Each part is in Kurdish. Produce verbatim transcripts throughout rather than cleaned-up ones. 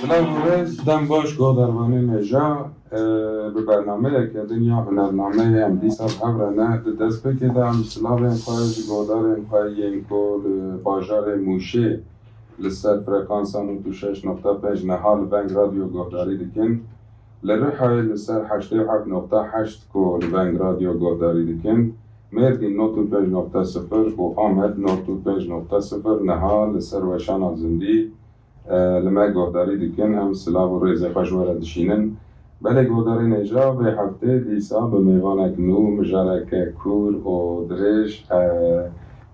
Silav û rêz, dem baş guhdarvanên hêja. Ee, bi bernameyeke din ya hunernameyê em dîsa bi hev re ne. Di destpêkê de em silavên xwe ji guhdarên xwe yên ku li bajarê Mûşê li ser frekansa nod û şeş nokta pênc niha li Veng Radyo guhdarî dikin, li Rihayê li ser heştê û heft nokta heşt ku li Veng Radyo guhdarî dikin, Mêrdîn nod û pênc nokta sifir û Amed nod û pênc nokta sifir niha li ser weşana zindî e, li me guhdarî dikin, em silav û rêzê xwe ji we re dişînin. Belê guhdarên hêja, vê heftê dîsa bi mêvanek nû, mijareke kûr û dirêj, e,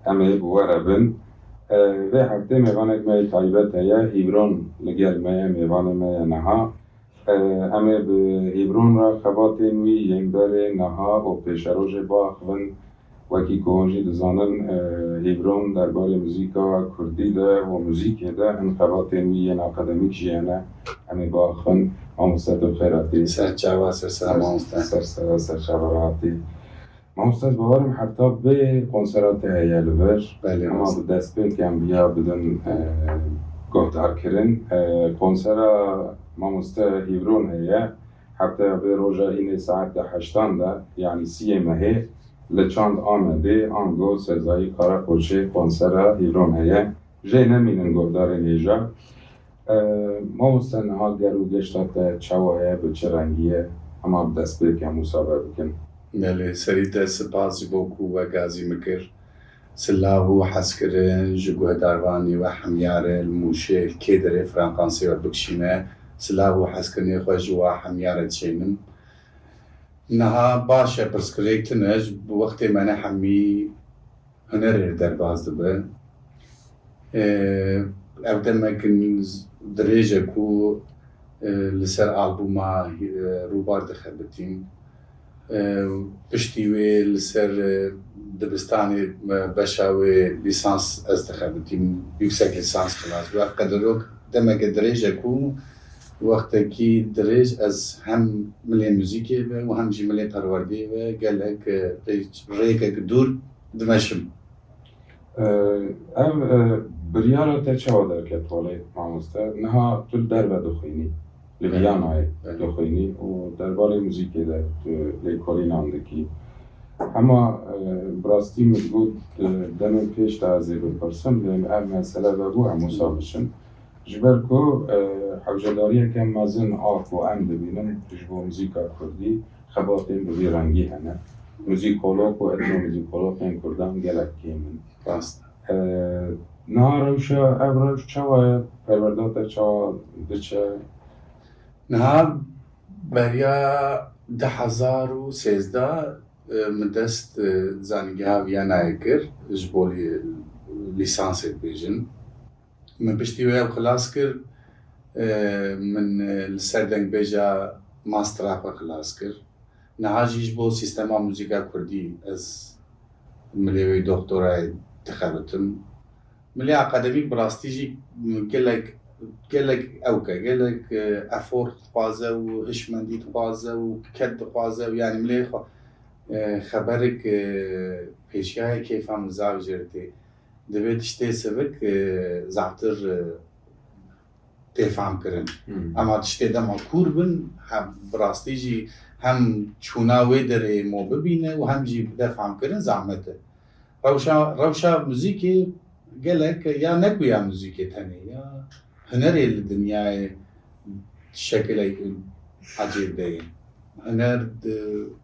em ê bi we re bin. E, vê heftê mêvanek me yê taybet heye, Hîvron li gel me ye, mêvanê me ye niha. E, em ê bi Hîvron re xebatên wî yên berê, niha û pêşerojê biaxivin. Wekî ku hûn jî dizanin, e, Hîvron derbarê muzîka kurdî de û muzîkê de hin xebatên wî yên akademîk jî hene. Em ê biaxivin. Mamoste, tu bi xêr hatî. Ser çava, ser sera mamoste. Ser sera, ser çava re hatî. Mamoste, ez bawer im hefta bê konsera te heye li vir. Belê, ema rast. Bi destpêk em viya bidin, e, guhdarkirin. E, konsera mamoste Hîvron heye. Hefteya vê roja înê saet di heştan de, yanî siyê mehê, li Çand Amedê, ango Sezayî Karakoçê konsera Hîvron heye. Jê nemînin guhdarên hêja. E, Mamoste, niha ger û geşta te çawa ye, bi çi rengî ye? Hema bi destpêk em wisa ve bikin. Belê, serî te spas ji bo ku we gazî min kir. Silav û hezkirin ji guhdarvanê we hemyare li Mûşê, li kê derê freqansê we bikişîne, silav û hezkirinê xwe ji we hemyare dişênim. Niha baş e, pirsgirêk tune, ji wextê me ne hemî hunerê derbas dibe. Ee, ev demek dirêj e ku, e, li ser albûma, e, Rûbar dixebitîm. E, piştî wê li ser, e, dibistanê, e, beşa wê lîsans ez dixebitîm, yüksek lisans xilas bû. Ev qederok demeke dirêj e ku wextekî dirêj ez hem milê muzîkê be û hem jî milê perwerdeyê be gelek, e, rê-, rêkek dûr dimeşim. Ev, e, biryara te çawa derket holê, mamoste? Niha tu li derve dixwînî, li Belê. Viyanayê Belê. Dixwînî û derbarê muzîkê de tu lêkolînan dikî. Hema, e, bi rastî min got, e, demên pêş de ez ê bipirsim, lê ev mesele vebû, em wisa biçin. Ji ber ku, e, hewcedariyeke mezin a ku em dibînin ji bo muzîka kurdî, xebatên bi vî rengî hene. Muzîkolog û etnomuzîkologên kurdan gelek kêm in. Rast. E, niha rewşa, ev rewş çawa ye? Perwerda te çawa diçe? Niha beriya du hezar û sêzdeh, e, min dest, e, zanîngeha Viyanayê kir ji bo lî-, lîsansê dibêjin. Min piştî wê ew xilas kir, e, min, e, li ser dengbêja mastera xwe xilas kir. Niha jî ji bo sîstema muzîka kurdî ez milê wê doktorayê dixebitim. Milê akademîk bi rastî jî gelek, gelek ewk e, gelek, e, efor dixwaze û hişmendî dixwaze û ked dixwaze û yanî milê xwe, e, xeberik, e, pêşiya ye, kêfa min zaf jê re tê. Divê tiştê sivik, e, zaftir, e, tê fam kirin. Hmm. Ema tiştê dema kûr bin, hem bi rastî jî hem çûna wê derê mo bibîne û hem jî bide fam kirin zahmet e. Rewşa, rewşa muzîkê gelek ya ne ku ya muzîkê tenê, ya hunerê li dinyayê şekilek ecêb de ye. Huner di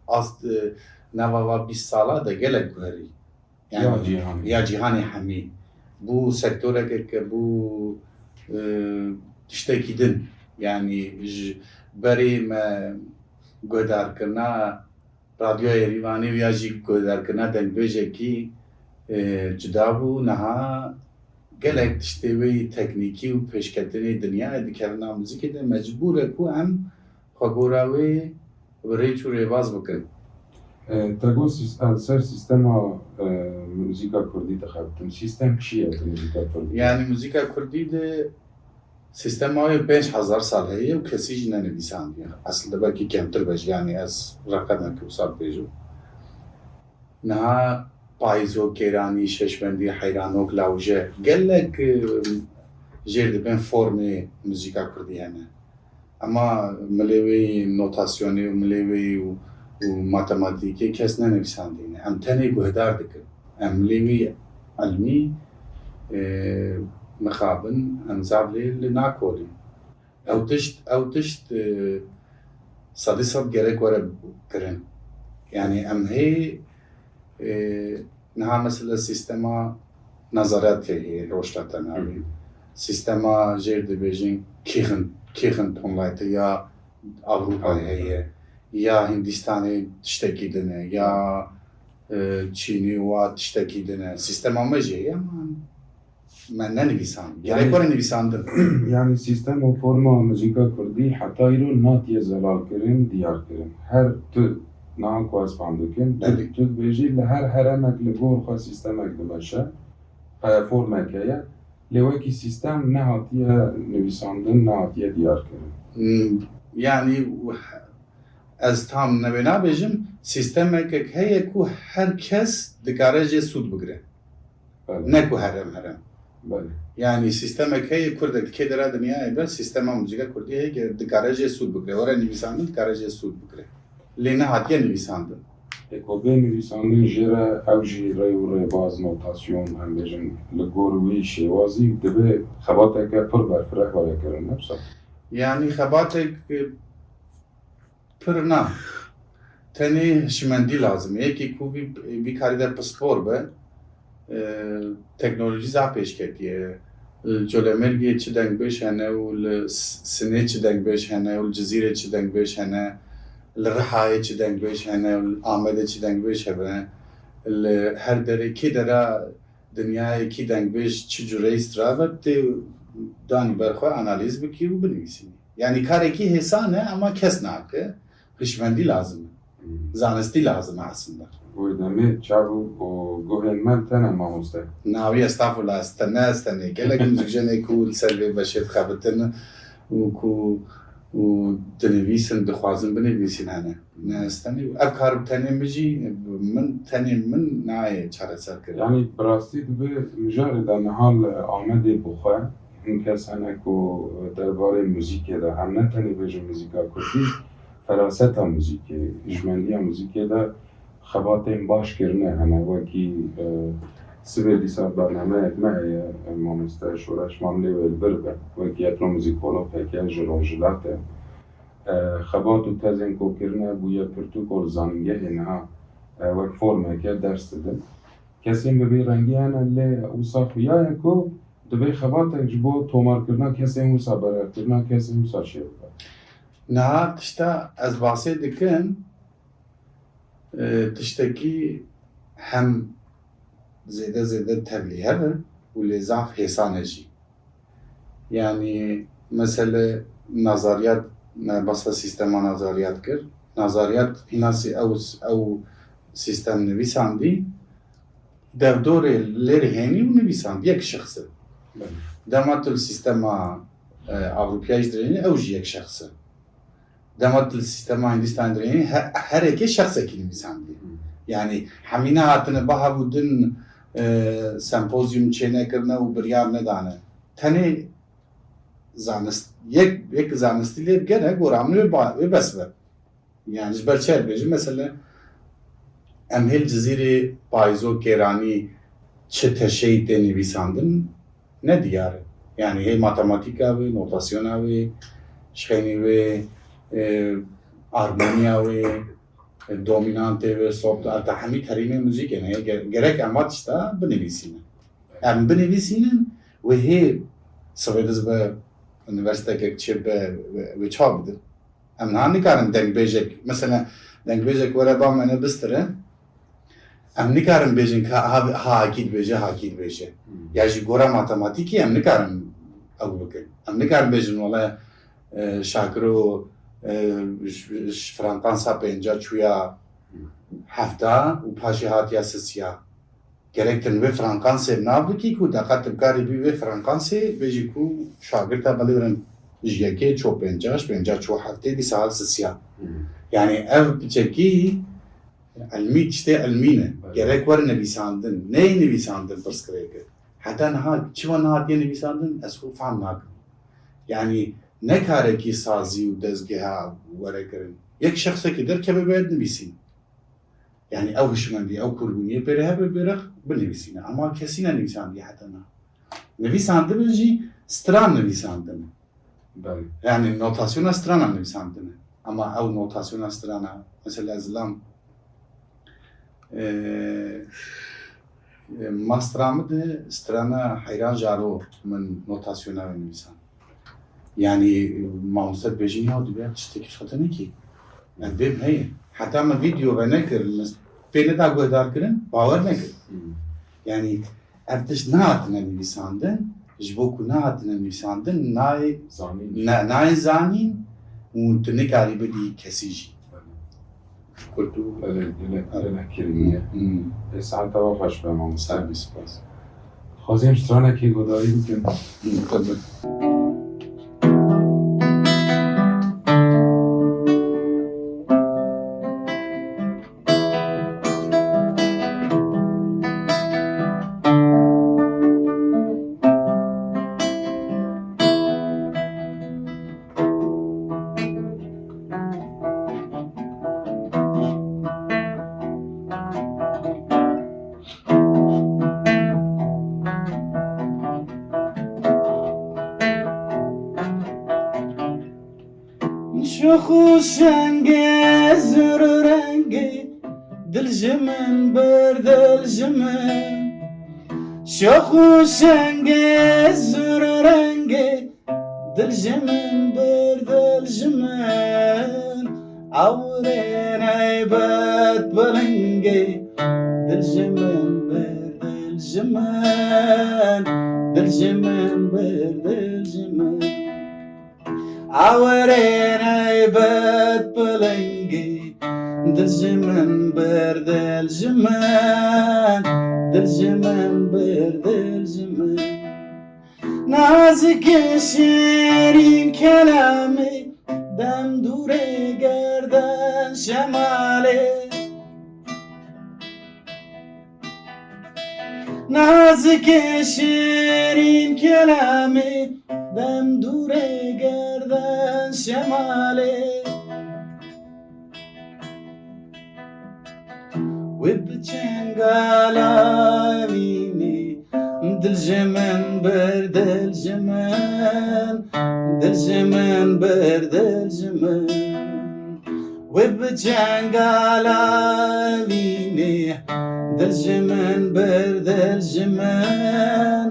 ast, di nava va bîst sala de gelek guherî. Yani, ya cîhanê. Ya cîhanê hemî. Bû sektoreke ke bû, e, tiştekî din. Yani ji berê me guhdarkirina Radyoya Yerîvanê û ya jî guhdarkirina dengbêjekî, e, cuda bû. Niha gelek tiştê wê yî teknîkî û pêşketinê dinyayê dikevin nav muzîkê de mecbûr e ku em xwe gora wê bi rêç û rêbaz bikin. E, te got sîs-, ez ser sîstema, e, muzîka kurdî dixebitim. Sîstem çi ye di muzîka kurdî? Yani muzîka kurdî de sîstema wê pênc hezar sal heye û kesî jî nenivîsandiye. Eslinde belkî kemtir be jî, yani ez reqemeke wisa bibêjim. Niha payîzo, kêranî, şeşmendî, heyranok, lawje, gelek, e, Jêr dibên formê muzîka kurdî hene. Ema milê wê yî notasyonê û milê wê yî û, û matematîkê kes nenivîsandîne. Em tenê guhdar dikin. Em milê wê yî ilmî, e, mixabin, em zaf lê li nakolîn. Ew tişt, ew tişt, e, sedî sed gerek were kirin. Yani em hê, e, niha mesela sîstema nazariyatê heye, li rojhilata navîn. Hı hı. Sîstema jêr dibêjin Kirchen-, Kirchentonleiter ya Ewropa Ewropa. Heye, ya Hindistanê tiştekî din e, ya, e, Çînî wa tiştekî din e. Sîstema me jî heye, ama me nenivîsand. Gerek Yani were nivîsandin. Yani sîstem û forma muzîka kurdî heta îro natiye zelal kirin, diyar kirin. Her tu niha ku ez fam dikim, tu, Belê. Tu dibêjî li her heremek li gor xwe sîstemek dimeşe, heye formek heye, lê wekî sîstem nehatiye nivîsandin, nehatiye diyar kirin. Hmm, yani, ez tam newê nabêjim, sîstemekek heye ku her kes dikare jê sûd bigire. Belê. Ne ku herem herem. Belê. Yani sîstemek heye, kurdek kê dera dinyayê be, sîstema muzîka kurdî heye, dikare jê sûd bigire. Were nivîsandin, dikare jê sûd bigire. Lê nehatiye nivîsandin. Ê ku bê nivîsandin jê re ew jî rey û rêbaz, notasyon, em bêjin, li gor wî şêwazî dibe xebateke pir berfireh were kirin, ne wisa? Yani xebatek, e, pir na. Tenê hişmendî lazim e. Yekî ku vî, vî karî de pispor be, e, teknolojî zaf pêş ketiye. Li Colemêrgê çi dengbêj hene û li S-, Sinê çi dengbêj hene û li Cizîrê çi dengbêj hene, li Rihayê çi dengbêj hene û li Amedê çi dengbêj hebe, li her derê, kê dera dinyayê kî dengbêj çi cureyî strave tê danî ber xwe analîz bikî û binivîsînî. Yani karekî hêsan e ama kes nake. Hişmendî lazim e. Hmm. Zanistî lazim e aslında. Wê demê çav û, û guhên me tene mamoste. Navî estağfurullah, ez te ne, ez tenê. Gelek muzîkjenê ku li ser vê beşê dixebitin û ku, û dinivîsin, dixwazin binivîsin hene. Ne ez tenê. Ev kar bi tenê min jî, min tenê min nayê çareser kirin. Yani bi rastî dibe mijarê de niha li Amedê bi xwe hin kes hene ku derbarê muzîkê de, em ne tenê bêjin muzîka kurdî, feraseta muzîkê, hişmendiya muzîkê de xebatên baş kirine hene, wekî, e, sibê dîsa bernameyek me heye, e, mamoste Şoreş Mamlê wê li vir be, wekî etnomuzîkologeke ji Rojhilat e. E, xebat û tezên ku kirine bûye pirtûk û li zanîngehê niha, e, wek formeke ders didin. Kesên bi vî rengî hene, lê wisa xuya ye ku divê xebatek ji bo tomarkirina kesên wisa, berhevkirina kesên wisa çêbibe. Niha tişta ez basê dikim, e, tiştekî hem zêde zêde tevlîhev e û lê zaf hêsan e jî. Yani mesele nazariyat, me basa sîstema nazariyat kir. Nazariyat hînasî ew, ew sîstem nivîsandî, devdorê lêrê hênî û nivîsand, yek şexs e. Belê. Dema tu li sîstema, e, Ewropayê jî dirênî, ew jî yek şexs e. Dema tu li sîstema Hindistanê dirênî, he-, her yekê şexsekî nivîsandiye. Hmm. Yani hemî nehatine biha û din, e, sempozyum çênekirine û biryar nedane. Tenê zanist-, yek, yek zanistî lê bigere, gora min wê ba-, wê bes be. Yani ji ber çi bêjim, mesela, em hê li Cizîrê payîzo, kêranî çi teşeyî tê nivîsandin, ne diyar e. Yani hê matematîka wê, notasyona wê, şixênî wê, e, armoniya wê, e, dominantê wê, soft, ata hemî terîmê muzîkê ne. Ge-, gerek em va tişta binivîsînin. Em binivîsînin, wê hê sibê diz be, unîversîtekek çê be, wê, wê çawa bidin? Em niha nikarin dengbêjek, mesela dengbêjek were ba me ne bistire, em nikarin bêjin ka ha, ha hakî dibêje, hakî dibêje. Hmm. Ya ji gora matematîkî em nikarin ew bikin. Em nikarin bêjin wele, e, Şakiro, e, ji, ji frankansa pênca çûya Hmm. hefta û paşê hatiya sisiya. Gerek tu li wê frankansê bi nav bikî ku deqa tu bikarî bî wê frankansê bêjî ku şagirta belê birin ji yekê ço pênca, ji pênca ço heftê, dîsa hat sisiya. Hmm. Yani ev piçekî ilmî, tiştê ilmî ne. Evet. Gerek were nivîsandin. Neyê nivîsandin pirsgirêk e. Heta niha çima nehatiye nivîsandin, ez xwe fehm nakim. Yanî ne karekî sazî û dezgeha were kirin. Yek şexsekî derkeve bê dinivîsîn. Yanî ew hişmendî, ew kûrbûniyê pê re hebe bê re binivîsîne. Ema kesî nenivîsandiye heta niha. Nivîsandibin jî stran nivîsandine. Belê. Yanî notasyona strana nivîsandine. Ama ew notasyona strana, mesela zilam, e, e, mastra min de strana Heyran Jaro min notasyona wê nivîsand. Yanî mamoste dibêjin ya dibe tiştekî xetenekî. Ez bêm heye. Heta min vîdeo venekir, min pê neda guhdarkirin, bawer nekir. Hmm. Yanî ev tişt nehatine nivîsandin, ji bo ku nehatine nivîsandin, nayê Zanîn. ne-, nayê zanîn û tu nikarî bidî kesî jî. Kultur, belê, gelek, gelek kirî ye. Hmm. Ê, saeta we xweş be, mamoste. Sağ ol, spas. Dixwazim stranekê guhdarî bikim. Hmm, tabii. Şox û şengê, zûr û rengê, dil ji min bir, dil ji min. Şox û şengê, zûr û rengê, dil ji min bir, dil ji min. Ewrên eybet bilingê, dil ji min bir, dil ji min. Dil ji min bir, dil ji min. Awerên eybet bilingî, dil ji min bir, dil ji min, dil ji min bir, dil ji min. Nazik şêrîn kelamê, dem dûrê gerden şemalê. Nazik şêrîn kelamê, dem dûrê gerden şemalê. Wê bi çengala evînê, dil ji min bir, dil ji min, dil ji min bir, dil ji min. Wê bi çengala evînê, dil ji min bir, dil ji min,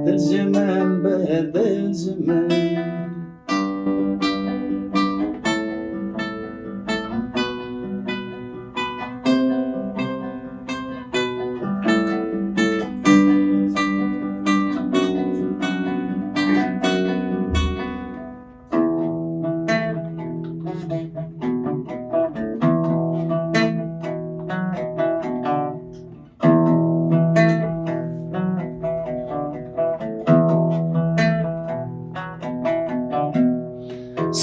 dil ji min bir, dil ji min.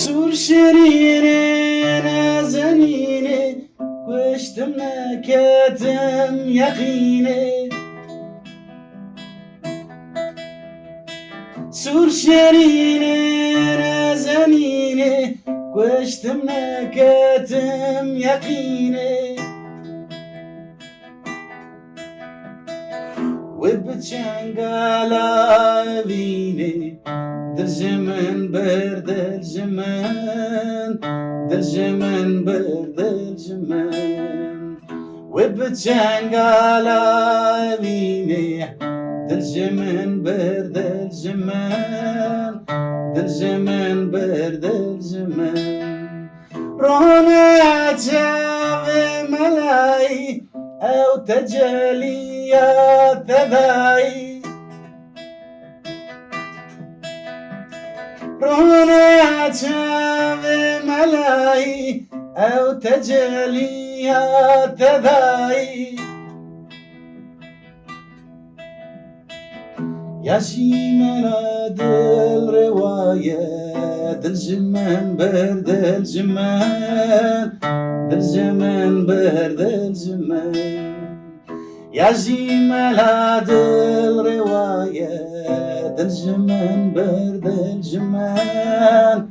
Sûr şirînê, nazenînê, kuştim neketim yeqînê. Sûr şirînê, nazenînê, kuştim neketim yeqînê. Wê bi çengala evînê, dil ji min bir, dil ji min, dil ji min bir, dil ji min. Wê bi çengala evînê, dil ji min bir, dil ji min, dil ji min bir, dil ji min. Rone çavê melayî, ew teceliya te dayî. Rone çavê melayî, ew teceliya te dayî. Ya jî mela dil rewa ye, dil ji min bir, dil ji min, dil ji min bir, dil ji min. Ya jî mela dil rêwa ye, dil ji min bir, dil ji min,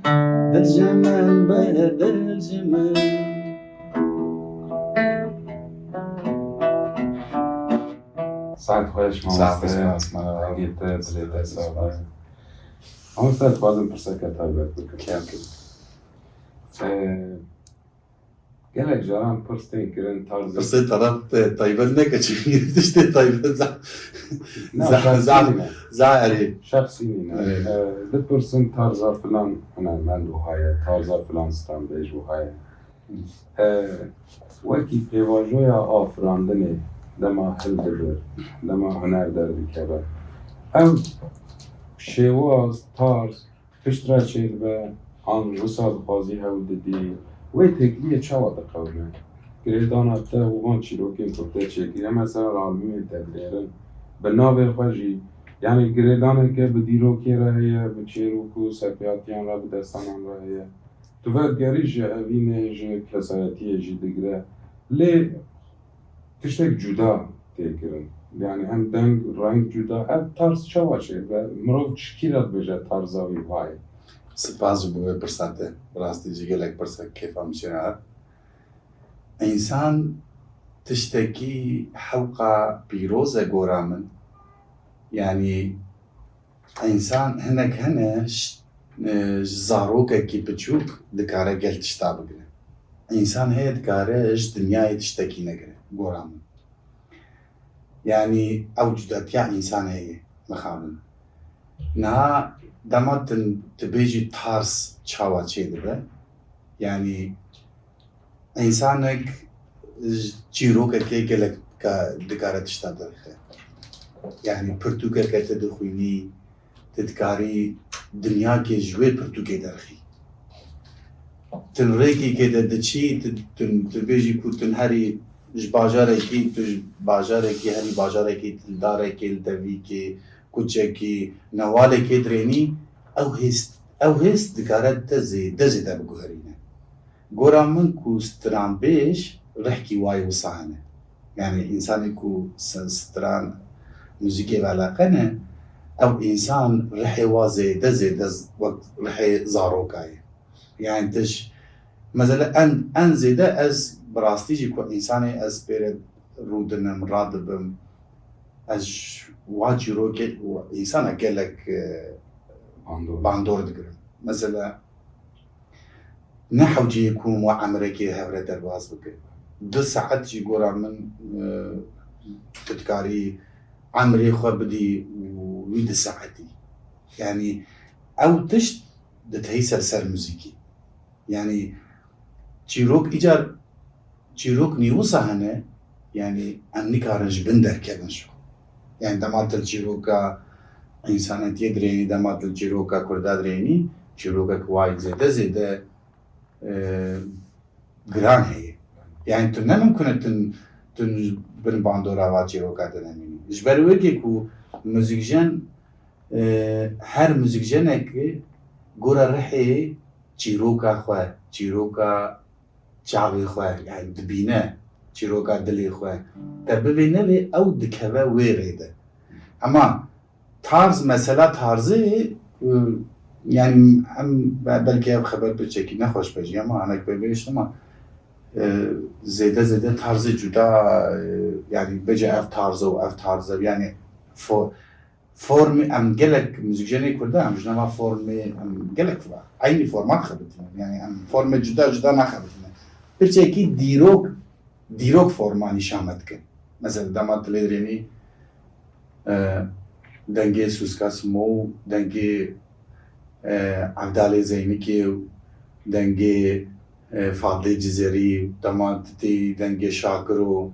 dil ji min bir, dil ji min. Saet xweş, Saet xweş, mamoste. Mamoste. Rengê te, dilê te sax be. Mamoste, dixwazim pirseke taybet bikim. Kêm. Ee, gelek caran pirs tên kirin, tarzê Pirsê taraf te taybet neke, çünkü tiştê taybet za-, Na, za-, şahsî za-, nîne. Za erê. Şahsî nîne. Evet. Ee, dipirsin tarza filan hunermend wiha ye, tarza filan stranbêj wiha ye. E, wekî pêvajoya afirandinê dema hildibir, dema huner derdikeve, ev şêwaz, tarz piştre çêdibe, an wisa dixwazî hewl didî, wê têkiliyê çawa diqewime? Girêdana te û van çîrokên ku te çêkiriye, mesela albûmên te dinêrin, bi navê xwe jî, yanî girêdaneke bi dîrokê re heye, bi çêrok û serpêhatiyan re, bi destanan re heye. Tu vedigerî ji evînê, ji kesayetiyê jî digire. Lê tiştek cuda tê kirin. Yanî hem deng, reng cuda. Ev tarz çawa çêdibe? Mirov ji kî re dibêje tarza wî vayê? Spas ji bo vê pirsa te. Bi rastî jî gelek pirsek kêfa min çênehate. Însan tiştekî hewqa pîroz e gora min. Yanî Însan hinek hene ş-, e, ji zarokekî biçûk dikare gel tişta bigire. Însan heye dikare ji dinyayê tiştekî negire, gora min. Yanî ew cudatiya însan heye, mixabin. Niha dema tu, tu bêjî tarz çawa çêdibe, yanî Însanek ji çîrokekê gelek ka-, dikare tişta derxe. Yanî pirtûkeke tu dixwînî, tu dikarî dinyakê ji wê pirtûkê derxî. Tu rêkekê de diçî, tu, tu, tu bêjî ku tu herî ji bajarekî, tu ji bajarekî herî bajarekî, tu li darekê, li devîkê, kuçekî, newalekê dirênî, ew hêst, ew hêst dikare te zêde zêde biguherîne. Gora min ku stranbêj rihkî wayê wisa hene. Yanî însanê ku s-, stran muzîkê ve eleqe ne, ew însan rihê wa zêde zêde z-, wek rihê zaroka ye. Yanî tu ji, mesela en, en zêde ez bi rastî jî ku însanê ez pê re rûdinim, radibim, ez ji wa çîrokê û însana gelek, e, Bandor. bandor digirim. Mesela, ne hewceyê ku min wa emrekê hev re derbas bike. Du saet jî gora min, e, tu dikarî emrê xwe bidî û wî du saetî. Yanî ew tişt ditehî ser, ser muzîkî. Yanî çîrok îcar, çîrok nî wisa hene, yanî em nikarin ji bin derkevin jî. Yanî dema tu li çîroka însanetiyê dirênî, dema tu li çîroka kurda dirênî, çîrokek wayî zêde zêde, e, giran heye. Yanî tu ne mimkun e tu, tu bin bandora va çîroka te nemînî. Ji ber wê yekê ku muzîkjen, e, her muzîkjenekê gora rihê çîroka xwe, çîroka çavê xwe, yanî dibîne, çîroka dilê xwe. Te bivê nevê, ew dikeve wê rê de. Ema tarz, mesela tarzê, e, yanî em be-, belkî ev xeber piçekî nexweş be jî, ema hinek be bihişt, ema, e, zêde zêde tarzê cuda, e, yanî bêje ev tarz e û ev tarz e, yanî fo-, formê, em gelek muzîkjenê kurda, em ji nava formê, em gelek eynî format xebitînin. Yanî em formê cuda cuda naxebitînin. Piçekî dîrok, dîrok forma nîşan me dike. Mesela dema tu lê dirênî, e, dengê Sûska Simo û dengê, e, Evdalê Zeynikê û dengê, e, Fadilê Cizêrî, dema tu tê dengê Şakiro,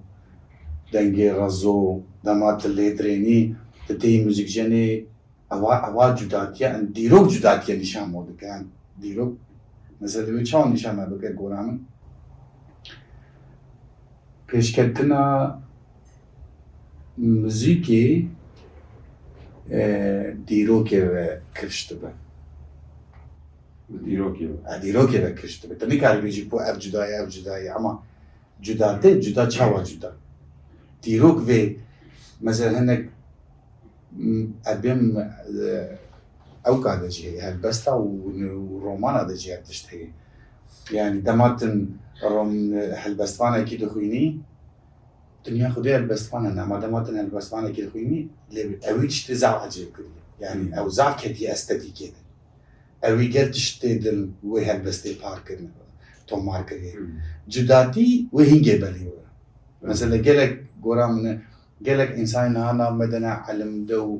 dengê Rezo, dema tu lê dirênî, tu tê muzîkjenê, ewa, ewa cudatiye, en dîrok cudatiye nîşan me dike, en dîrok, mesela wê çawa nîşan me bike gora min? Pêşketina muzîkê, e, dîrokê ve kifş dibe. Bi dîrokê ve. E, dîrokê ve kifş dibe. Tu nikarî bêjî ku ev cuda ye, ev cuda ye, ama cuda tê, cuda çawa cuda? Dîrok vê, mesela hinek, m, edbên, e, ewka de jî heye, helbesta û, û romana de jî ev tişt heye. Yani dema tu rom-, helbestvanekî dixwînî, dinya xwedê helbestvan hene, ama dema tu helbestvanekî dixwînî, lê ewî tiştê zaf ecêb kiriye. Yani Hmm. ew zaf ketiye estetîkê de. Ewî gel tiştê din wê helbestê par kirine, tomar kiriye. Hmm. Cudatî wê hingê belê we. Hmm. Mesela gelek gora min e, gelek însanê niha nav me de ne elim de û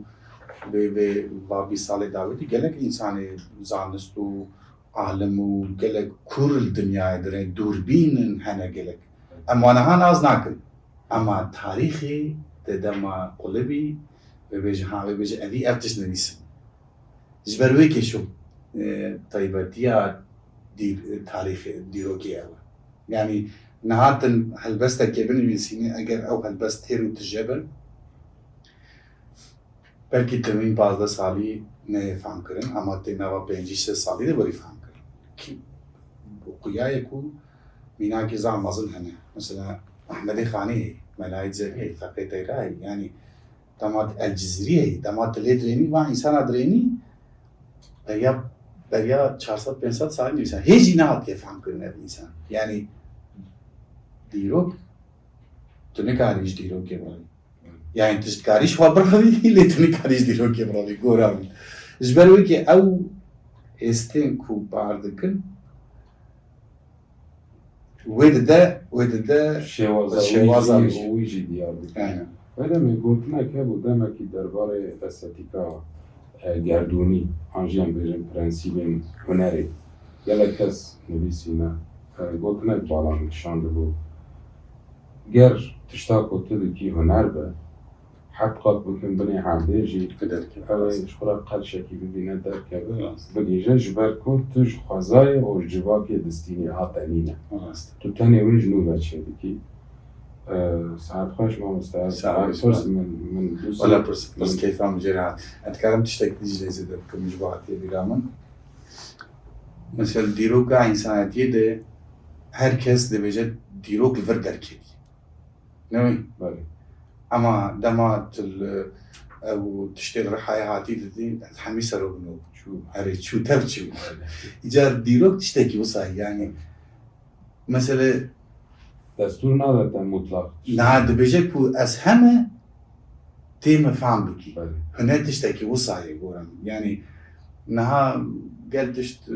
vê, vê va bîst salê dawetî gelek însanê zanist û alim û gelek kûr li dinyayê dire, dûrbîn in hene gelek. Em wan niha nas nakin. Ema tarîxê te dema qulibî, vê bêje, ha, vê bêje, evî ev tişt nivîsim. Ji ber wê kêşo, e, taybetiya dîr-, tarîxê, dîrokê ew e. Yani niha tu helbestekê binivîsînî, eger ew helbest têr û tije bin, belkî tu wî pazdeh salî neyê fam kirin, ama tê nava pêncî şeş salî de werî fam kirin. Kî, xuya ye ku mînakê zaf mezin hene. Mesela Ehmedê Xanî heye, Melayê Zerî heye, Feqê Teyra heye. Yani dema tu El Cizîrî heye, dema tu lê dirênî, van însana dirênî, beriya, beriya çar sed pênc sed salî nivîsan. Hê jî nehatiye fam kirin ev însan. Yani dîrok, tu nikarî ji dîrokê birevî. Yani tu dikarî ji xwe birevî, lê tu nikarî ji dîrokê birevî, gora min. Ji ber wê ke ew hêstên ku bar dikin, wê dide, wê dide Şêwaza wî şêwaza jî, wî jî. Wî jî diyar dike. Aynen. Wê demê gotinek hebû, demekî derbarê estetîka, e, gerdûnî, an jî em bêjin prensîbên hunerê. Gelek kes nivîsîne, e, gotinek bala min kişandibû. Ger tişta ku tu dikî huner be, heft qat bikin binê erdê jî, Derkeve. Ew ê ji xwe re qelşekî bibîne derkeve, Rast. Bigihîje, ji ber ku tu ji xwezayê û ji civakê distînî hate nîne. Rast. Tu tenê wê ji nû ve çêdikî. E, saet xweş mamoste. Saet xweş, Pirs mamoste. Min, min dû Wala sê-, pirs, pirs min keyfa min jê re hat. Ez dikarim tiştek dî jî lê zêde bikim ji bo hatiye bîra min. Mesela dîroka însaniyetiyê de her kes dibêje dîrok li vir derketî. Ne wî? Belê. Ema dema tu li, ew tiştê li Rihayê hatî didî, hemî sero bino çû. Herê çû, tev çû. Belê. Îcar dîrok tiştekî wisa ye, yani mesele Destûr nade te mutlaq. Niha dibêje ku ez heme tê min fam bikî. Belê. Huner tiştekî wisa ye gora min. Yani niha gel tişt, e,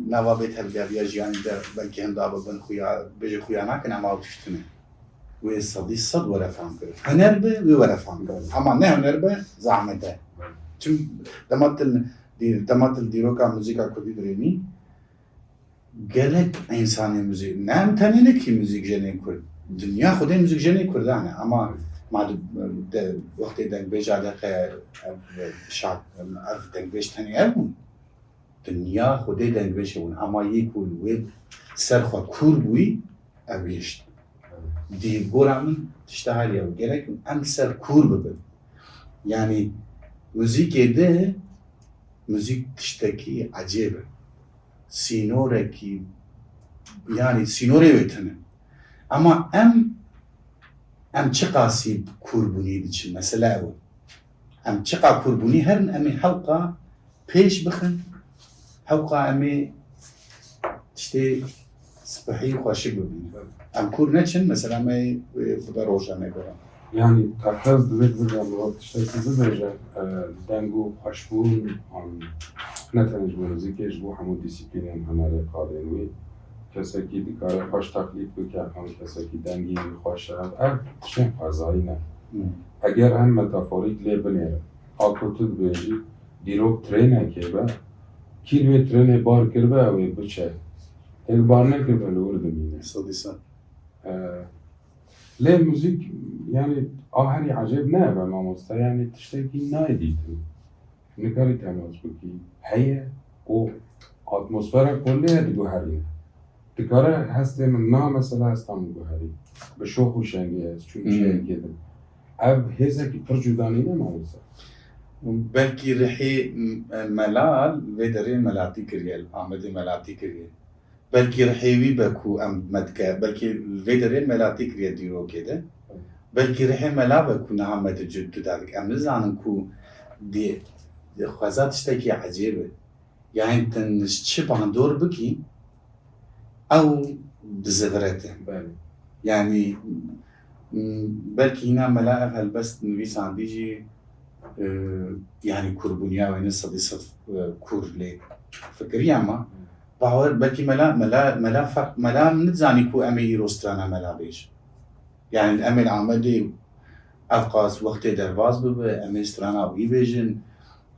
nava bê tevgeriya jiyanî de belkî hemda bibin xuya, bêje xuya nakin, ema ew tişt tune. Wê sedî sed were fam kirin. Huner be, wê were fam kirin. Ama ne huner be, zahmet e. Çim dema tu li, dî-, dema tu li dîroka muzîka kurdî dirênî, gelek însanê muzîk, ne em tenê ne kî muzîkjenên kurd. Dinya xwedê muzîkjenê kurdan e. Ama ma di, de, wextê dengbêja de qe, ev, şak, ev dengbêj tenê ev bûn. Dinya xwedê dengbêjê bûn. Ama yê ku wê ser xwe kûr bûyî, ev hişt. Dî gora min tişta her ya gerek em ser kûr bibin. Yani muzîkê de muzîk tiştekî ecêb e. Sînorekî, yani sînorê wê tune. Ama em, em çiqasî kûrbûnî diçin, mesele ew e. Em çiqa kûrbûnî herin, em ê hewqa pêş bixin, hewqa em ê tiştê spihî xweşik bibînin. Em kûr neçin, mesela me, e, bibe roja me gora. Yani, teqez divê, divê em tiştekî bibêje, e, deng û xweşbûn, an, ne tenê ji bo muzîkê, ji bo hemû dîsîplînên hunerê qadên wî. Kesekî dikare xweş teqlîd bike, an kesekî dengî wî xweş e. Ev tiştên xwezayî ne. Hmm. Eger em metaforîk lê binêrin, a ku tu dibêjî, dîrok trênekê be, kî li wê trênê bar kiribe, ew ê biçe. Hêg bar nekiribe, li wir dimîne. Sedî sed. E, lê muzîk, yani, a herî ecêb ne be mamoste, yani, tiştekî nayê dîtin. Nikarî temas bikî. Heye û atmosfera kulî ye diguherîne. Dikare hestê min na mesela hesta min guherî. Bi şox û şengê ez çûm Hmm. çiyekê din. Ev hêzekî pir cuda nîne mamoste? Belkî rihê, m-, Melal vê derê Melatî kiriye, Amedê Melatî kiriye. Belkî rihê wî be ku em me dike, belkî vê derê Melatî kiriye dîrokê de. Belkî rihê mela be ku niha me di cud cuda dike. Em nizanin ku dê xweza tiştekî ecêb e. Yani tu ji çi bandor bikî, ew dizivire te. Belê. Yani, m, belkî hîna mela ev helbest nivîsandî jî, e, yani kurbûniya wê ne sedî sed, e, kur lê fikiriya me. Bawer, belkî mela, mela, mela ferq, mela min nizanî ku em ê îro strana mela bêjin. Yani em ê li Amedê ev qas wextê derbas bibe, em ê strana wî bêjin,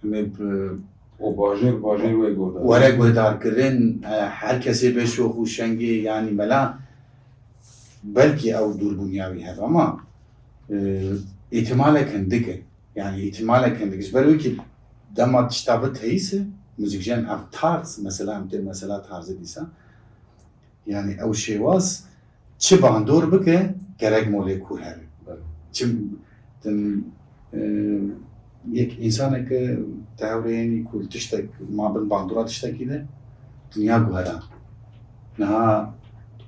em ê bi Û bajêr, bajêr wê guhdar. Were guhdarkirin, e, her kesê bê şox û şengê, yani mela belkî ew dûrbûniya wî hebe ama, e, îhtimalek hindik e. Yani îhtimalek hindik e. Ji ber wê kî dema tişta bi teyîs e, muzîkjen ev tarz, mesela em tê mesela tarzê dîsa, yani ew şêwaz çi bandor bike, gerek molê kûr hebe. Belê. Çim, tim, e, yek însaneke te hewrê yenî ku li tiştek, ma bin bandora tiştekî de, dinya guhera. Niha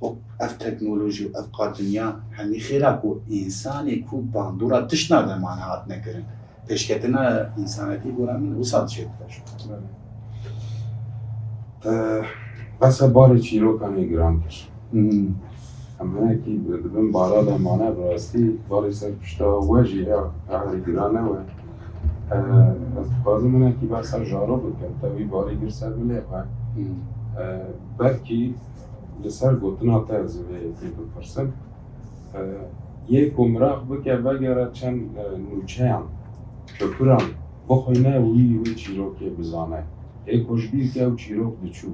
o, ev teknolojî û ev qat dinya hemî xêra ku însanê ku bandora tişt nade mane hatine kirin. Pêşketina însanetî gora min wisa dişê dikir. Belê. Te behsa barê çîrokan ê giran kir. Hmm. Em hinekî di bin bara de mane, bi rastî barê ser pişta we jî ya, ya giran e we. E, ez dixwazim hinekî behsa jaro bikim. Te wî barî gir ser bilê xwe. Hmm. E, belkî li ser gotina te ez ê vê yekê bipirsim. E, yê ku miraq bike vegere çend, e, nûçeyan, pipiran bixwîne, wî, wî çîrokê bizane. Ê ku ji bîr ke ew çîrok diçû.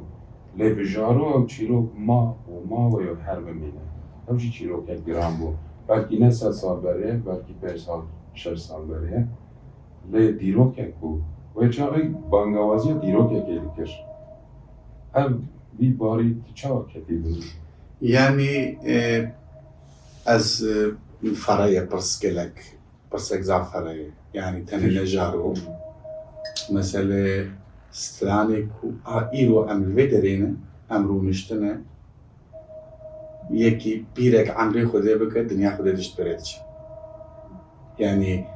Lê bi jaro ew çîrok ma û ma wê û her bimîne. Ew jî çîrokek giran bû. Belkî ne sed sal berê ye, belkî pênc sal, şeş sal berê ye. Lê dîrokek bû. Wê çaxê bangewaziya dîrokekê dikir. Ev, vî barî tu çawa ketî bin? Yani, e, ez, e, fereye pirs gelek, pirsek zaf fereye. Yani tenê ne jaro. Mesele stranê ku a îro em li vê derê ne, em rûniştine, yekî pîrek emrê Xwedê bike, dinya Xwedê dişt berê diçe. Yani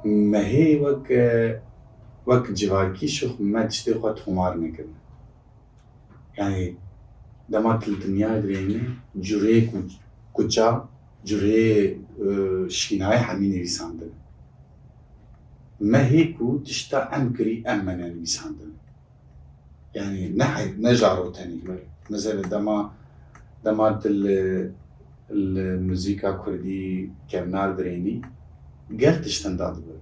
me hê wek, e, wek civakî şix me tiştê xwe tomar nekirine. Yani dema tu li dinyayê dirênî, curê ku, kuça, curê, e, şînayê hemî nivîsandin. Me hê ku tişta em kirî em me nenivîsandin. Yani ne heyf, ne jaro tenî. Mesela dema, dema tu li, li muzîka kurdî kevnar dirênî, gel tiştin dadibe.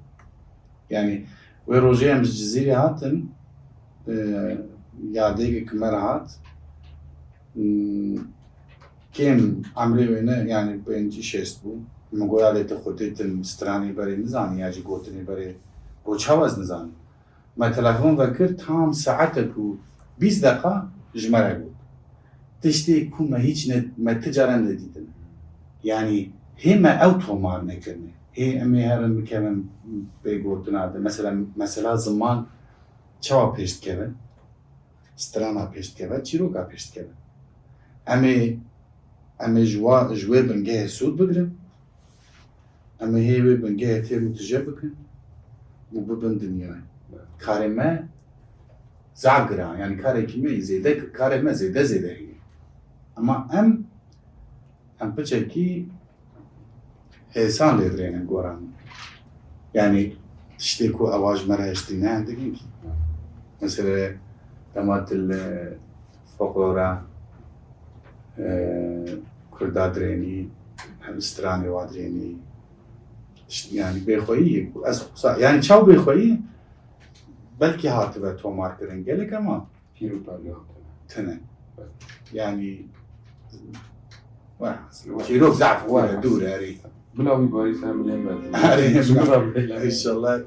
Yani wê rojê em ji Cizîrê hatin, e, yadêkek me re hat. Hmm, kêm emrê wê ne, yani pêncî şêst bû. Min got, "Yadê te xwe tê, tu stranê berê nizanî ya jî gotinê berê." Got, "Çawa ez nizanim?" Me telefon vekir, tam saetek û bîst deqa ji me re got. Tiştê ku me hîç ne, me ti caran nedîtin. Yani hê me ew tomar nekirine. Hê em ê herin bikevin pê gotina de. Mesela, mesela ziman çawa pêş dikeve? Strana pêş dikeve, çîroka pêş dikeve. Em ê, em ê ji wa, ji wê bingehê sûd bigirin. Em ê hê wê bingehê têm û tije bikin û bibin dinyayê. Karê me zaf giran, yani karekî me zêde, karê me zêde zêde heye. Ama em, em piçekî hêsan lê dirênin goran. Yani tiştê ku ewa ji me re hiştî ne hindik in kî. Mesela dema tu li folklora, e, kurda dirênî, hem stranê wa dirênî. Tişt-, yani bêxweyî, ez, yani çaw bêxweyî, belkî hatibe tomar kirin gelek ama Pîr û pergeha tune. Tune. Yani, we, çîrok zaf we, dûr e, erê. Bila wî barî ser milên be. Erê, bila. Bila. Înşallah.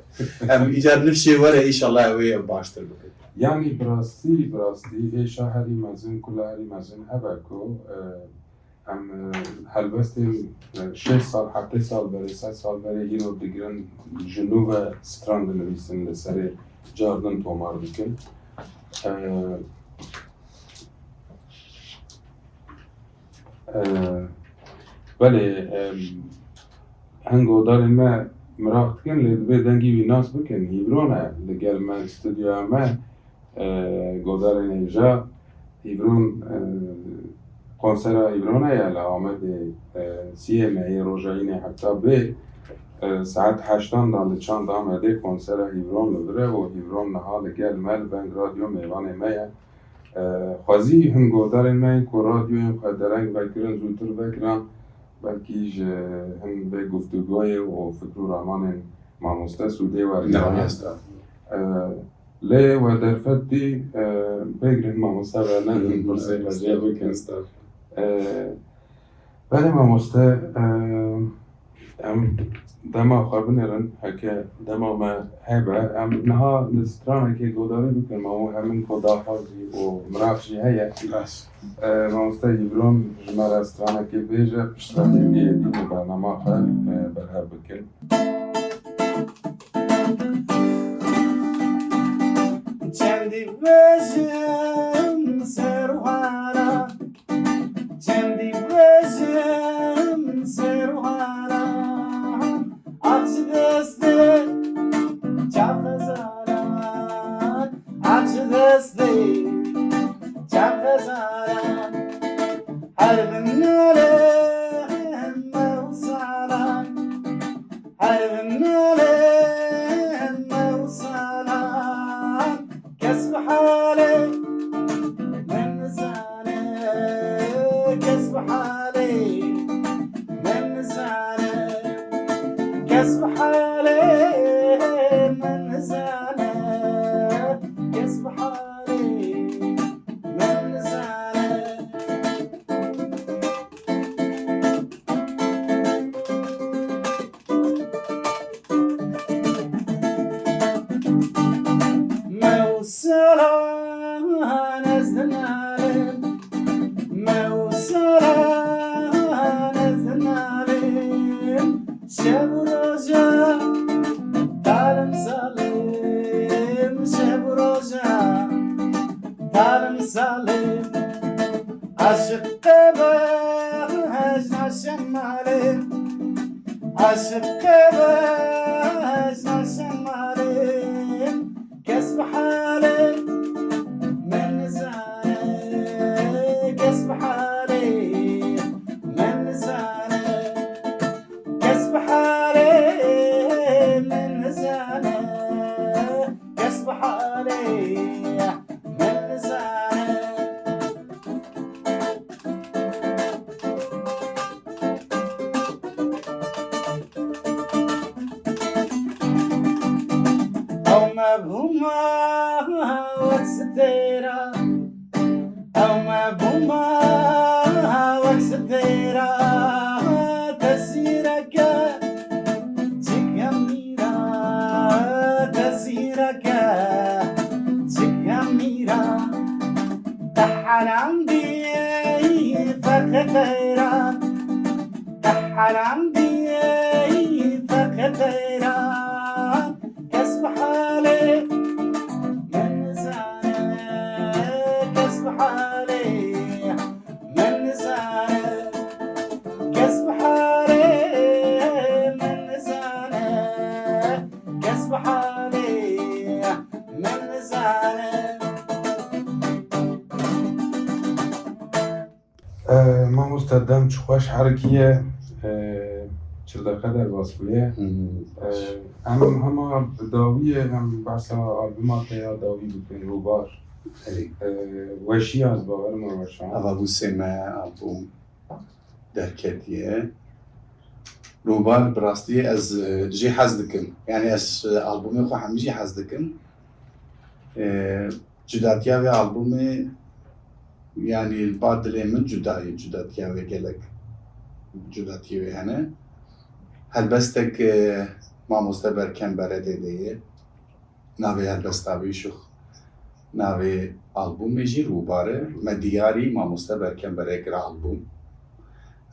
Em îcar nifşê were, înşallah wê baştir bikin. Yani bi rastî, bi rastî, êşa herî mezin, kula herî mezin hebe ku, e, Em, e, helbestên, e, şêst sal, heftê sal berê, sed sal berê îro digirin, ji nû ve stran dinivîsin, li serê car din tomar dikin. E, e, belê, e, hin godarên me miraq dikin, lê divê dengî wî nas bikin. Hîvron e li gel me, li stûdyoya me, e, godarên hêja. Hîvron, e, konsera Hîvron heye li Amedê, e, siyê mehê roja înê hefta bê, e, saet heştan da li Çand Amedê konsera Hîvron li vir e û Hîvron niha li gel me li Veng Radyo mêvanê me ye. E, xwezî hin godarên me yên ku radyoyên xwe dereng vekirin, zûtir vekirin, belkî ji hin vê guftûgoyê û fikr û ramanên mamoste sûdê wergere. Dawiya sta. E, lê we derfet dî, e, bêgirin mamoste ve nedin pirsê xwe jê bikin. Estağfurullah. E, belê mamoste, e, em dema xwe binêrin, heke dema me hebe, em niha li stranekê godarî bikin, ma û hemin ku daxwaz jî û miraq jî heye. Baş. E, mamoste Hîvron ji me re stranekê bêje, piştre hêdî hêdî li bernama xwe, e, berhev bikin. Çendî bêjim ser û hara, çendî bêjim ser û hara, aç destê çaxezara, aç destê çaxezara, her binalê mewsara. Her nalê mewsala, kes bi halê min nizane, kes bi halê min nizane, kes bi halê min nizane, kes bi halê min nizane. Mewsela ez dinalim, mewsela ez dinalim, şev û roja dalim zalim, şev û roja dalim zalim. Aşiqê bejna şemalê, aşiqê bejna şemalê, kes bi halê min nizane, kes bi halê min nizane, kes bi halê min nizane, kes bi halê min nizane. Ew mebûma wek sitêra, ew mebûma wek sitêra, tesîreke çike mîra, tesîreke çike mîra. Te herandî feqe qeyran, te herandî feqe qeyran. Kes bi halê min nizane, kes bi halê min nizane, kes bi halê min nizane, kes bi halê min nizane. E, mamoste, dem çi xweş herikiye, e, çil deqe derbas bûye. Hı hı. E, em hema bi dawiyê em behsa albuma te ya dawî bikin, Rûbar. Belê. E, weşiya ez bawer me weşan. Ava bû sê me album derketiye. Rûbar bi rastî ez, e, jê hez dikim. Yani ez, e, albumê xwe hemî jî hez dikim. E, Cudatiya vê albumê, yanî li ba dilê min cuda ye, cudatiya wê gelek cudatiyê wê hene. Helbestek, e, mamoste Berkem Beredê de ye. Navê helbesta wî jî, navê albumê jî Rûbar e. Me diyarî mamoste Berkem Berê kira album.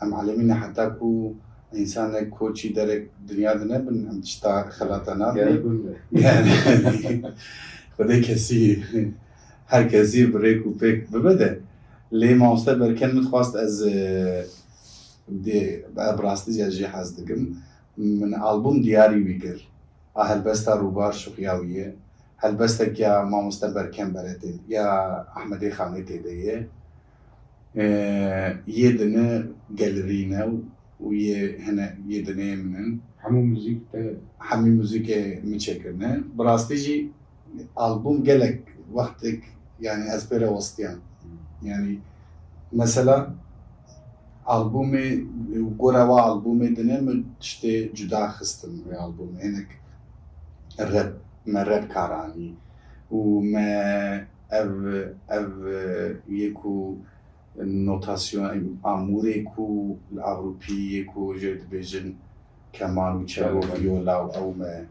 Em alemî ne heta ku însanek koçî derek dinya de nebin, em tişta xelata nabin. Gerek win be. Yani, Xwedê kesî, her kesî bi rêk û pêk bibe de. Lê mamoste Berken min dixwast ez, e, dê, bi rastî jî ez jê hez dikim. Min albûm diyarî wî kir. A helbesta Rûbar Şuxiya wî ye. Helbestek ya mamoste Berkem Beretê ya Ehmedê Xanê tê de ye. Ee, yê dine gelirî ne û yê hene yê dinê min in. Hemû muzîk te Hemî muzîkê min çêkirine. Bi rastî jî albûm gelek wextek, yani ez pê re westiyan. Yani mesela albûmê, gora wa albûmê dine min tiştê cuda xistin wê albûmê. Hinek rap, me rap kar anî. Û me ev, ev yê ku notasyon, amûrê ku li Ewropî yê ku jê dibêjin keman û çelo, Belê, belê. Viola û ew me,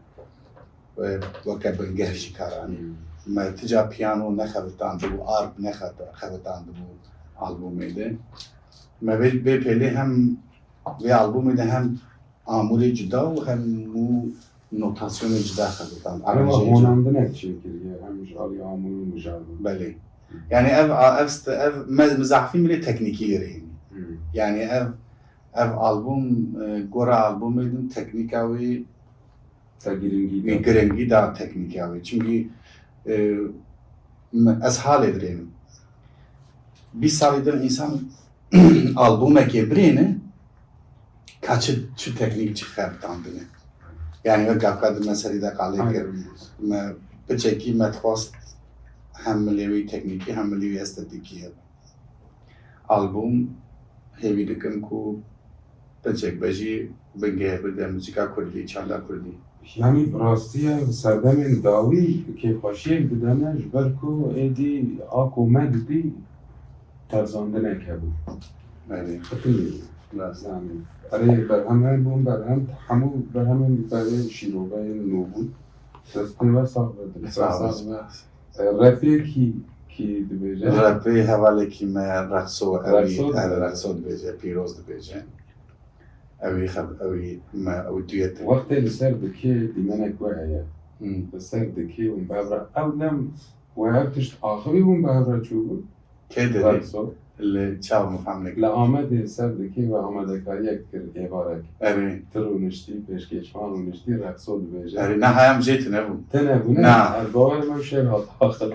e, weke bingeh jî kar anî. Hmm. Me ti ca piyano nexebitandibû, arp nexebitandibû albûmê de. Me vê, vê pêlê hem vê albûmê de hem amûrê cuda û hemû notasyonê cuda xebitand. Ewa aranjeyê cuda. Honandinek çêkiriye, hem ji alî amûr û mijar bû. Belê. Yani ev, a, ev st-, ev me-, mizahfî milê teknîkî lê rehînî. Hmm. Yani ev, ev albûm, e, gora albûmê din teknîka wî Te giringî wî da. Giringî da teknîka wî. Çimkî, e, me-, ez halê dirênim. Bîst salî din însan albûmekê birêne, ka çi, çi teknîk, çi xebitandine. Yani wek gavka di me serî de qalê kir. Aynen. Me piçekî me dixwest hem milê wî teknîkî, hem milê wî estetîkî hebe. Albûm hêvî dikim ku piçek be jî bingeh bide muzîka kurdî, çanda kurdî. Yanî bi rastî ye, serdemên dawî kêfxweşiyek dide me, ji ber ku êdî a ku me didî, terzandinek hebû. Belê. Xitimî bû. Rast. Yanî, erê, berhem hebûn, berhem, hemû berhemên berê şîroveyên nû bûn. Destê we sax be, dilê we sax be. Sağ ol. E, rapê kî, kî dibêje? Rapê hevalekî me Rexso, ew ê, Rexso dibêje. Rexso dibêje, Pîroz dibêje. Ew ê xeb-, ew ê me, ew duyet e. Wextê li ser dikê dîmenek we heye. Hmm. Li ser dikê hûn bi hev re, ew dem we ev tişt axivî hûn bi hev re çûbûn? Kê derê? Rexso. Li çav min fehm nekir. Li Amedê ser dikê we amadekariyek dikir êvarek. Erê. Tu rûniştî, pêşkêşvan rûniştî, Rexso dibêje. Erê, na, heyam jê tune bû. Tune bû, ne? Na. Er bawer me şêr hat axil.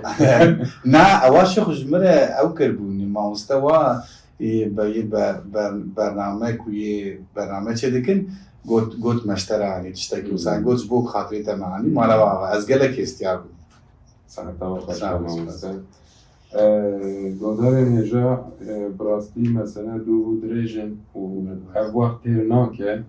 Na, ewa şix ji min re ew kirbûn. Mamoste wa, e, be-, be-, be-, bername ku yê bername çêdikin, got, got meştera anî, tiştekî wisa. Hmm. Got ji bo xatirê te me anî, mala we ava. Ez gelek hêstiyar bûm. Seheta we xweş be, sağ ol, mamoste. Spas. E, Godarê hêja, e, bi rastî mesele dûv û dirêj in û ev wext têr nake.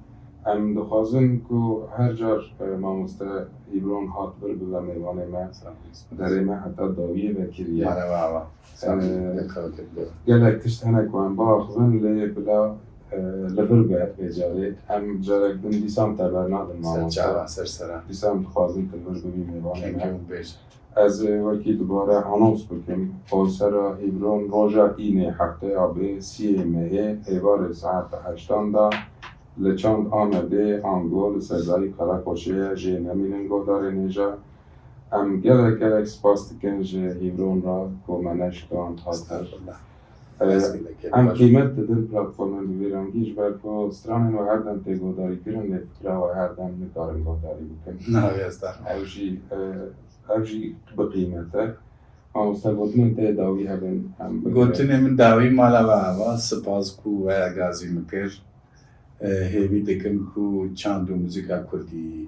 Em dixwazin ku her car, e, mamoste Hîvron hat vir bibe mêvanê me. Sağ ol. Derê me heta dawiyê vekiriye. Merhaba, ava. Sağ ol. E, gelek tişt hene ku em biaxivin lê bila, e, li vir be vê carê. Em carek din dîsan te bernadin, mamoste. Ser çava, ser sera. Dîsan dixwazin tu vir bibî mêvanê me. Kengê hûn bêjin. Ez ê wekî dubare anons bikim, konsera Hîvron roja Înê hefteya bê siyê mehê êvarê saet heştan de li Çand Amedê ango li sezayî Qereqoşê ye, jê nemînin godarên hêja. Em gelek gelek spas dikin ji Hîvron re ku me neşikand hatin. Estağfurullah. Ee, Estağfurullah. Em qîmet didin platformên bi vî rengî ji ber ku stranên we her dem tê godarî kirin, lê fikra we her dem nikarin godarî bikin. Navê estağfurullah. Ew jî, e, Ev jî bi qîmet e. Mamoste, gotinên te dawî hebin, em bigire. Gotinên min dawî mala we ava, spas ku we gazî min kir. E, hêvî dikim ku çand û muzîka kurdî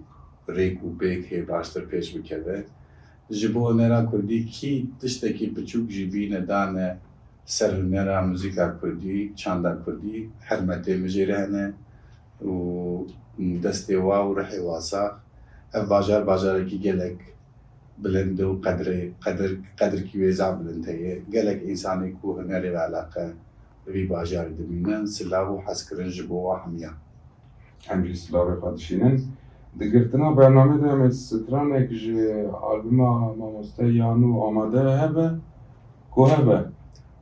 rêk û pêk hê baştir pêş bikeve. Ji bo hunera kurdî kî tiştekî piçûk jî bîne dane ser hunera muzîka kurdî, çanda kurdî, hermetê min jê re hene û destê wa û rihê wa sax. Ev bajar, bajarekî gelek bilind û qedrê, qedir, qedirkî wê zaf bilind heye. Gelek însanê ku hunerê ve eleqe vî bajarî dimînin, silav û hezkirin ji bo wa hemiya. Em jî silavê xwe dişînin. Di girtina bernamê de em ê stranek ji albuma mamoste Yanû amade hebe, ku hebe.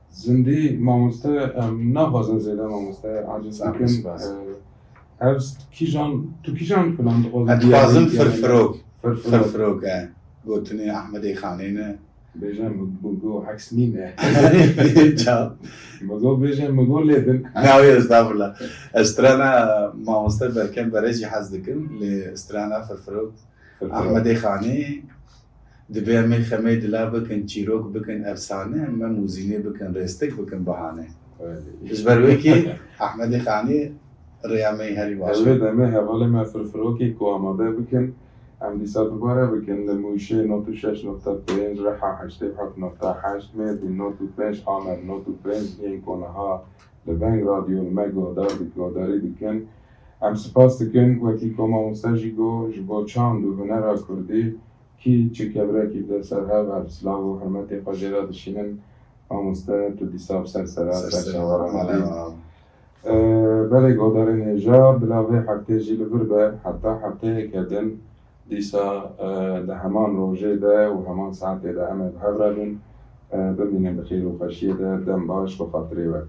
Zindî mamoste, em naxwazin zêde mamoste aciz bikin. Spas. Ev kîjan, tu kîjan filan dixwazî? Ez dixwazim diyarî, Firfirok. Firfirok. Firfirok, e. Gotinê Ehmedê Xanê ne. Bêje min, bu, bu eks nîne. Ça. Migo bêje, migo lê din. Navê estağfurullah. Ez strana mamoste Berkem Berê jî hez dikim, lê strana Firfirok Firfirok. Ahmedê Xanî, dibê em ê xemê dila bikin, çîrok bikin, efsane, em ê muzînê bikin, rêstik bikin bahane. Ji ber wê kî Ahmedê Xanî rêya me herî baş. Ew ê demê hevalê me Firfirokî ku amade bikin, em dîsa dubare bikin li Mûşê nod û şeş nokta pênc, Riha heştê heft nokta heşt, Mêrdîn nod û pênc, Amed nod û pênc yên ku niha li veng radyo li me guhdar dik-, guhdarî dikin. Em spas dikin, wekî ku mamoste jî got, ji bo çand û hunera kurdî kî çi kevirek bide ser hev, ev silav û hurmetê xwe jê re dişînin. Mamoste, tu dîsa bi ser sera, ser çavara me bî. Ee, belê, guhdarên hêja, bila vê heftê jî li vir be, heta hefteyeke din, dîsa, e, di heman rojê de û heman saetê de em ê bi hev re bin. E, bimînin di xêr û xweşiyê de, dem baş, bi xatirê we.